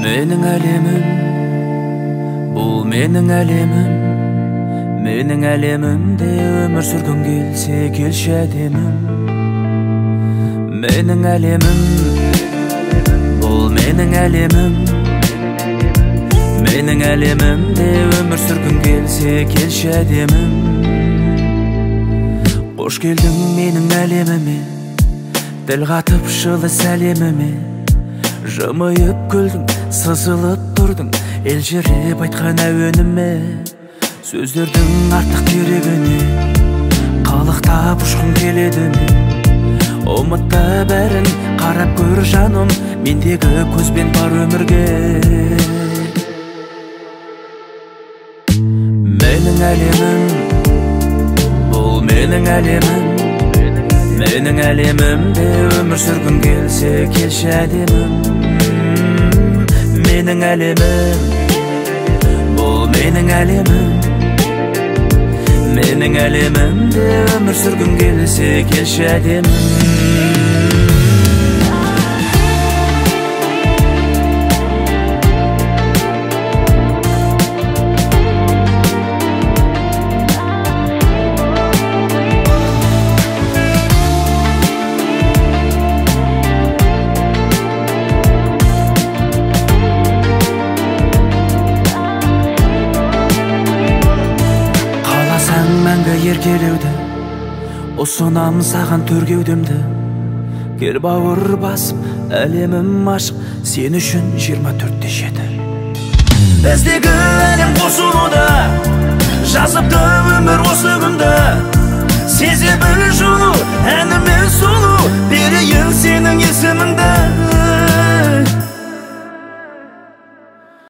Менің әлемім, бұл менің әлемім. Менің әлемімде өмір сүргің келсе, келші әдемім. Менің әлемім, бұл менің әлемім. Менің әлемімде өмір сүргің келсе, келші әдемім. Қош келдің менің әлеміме, тіл қатып жылы сәлеміме. Жымиып күлдің, сызылып тұрдың, елжіреп айтқан әуеніме. Сөздердің артық керегіне қалықтап ұшқың келеді ме? Ұмытта бәрін, қарап көр жаным, мендегі көзбен бар өмірге. Менің әлемім, бұл менің әлемім. Менің әлемімде өмір сүргің келсе, келші әдемім. Менің әлемім, бұл менің әлемім. Менің әлемімде өмір сүргің келсе, келші әдемім. Еркелеуді ұсынам саған төр кеудемді. Кел бауыр басып, әлемім ашық, сен үшін 24/7. Біздегі әлем қосылуда, жазыпты өмір осы күнді. Сезе біл жылу әнім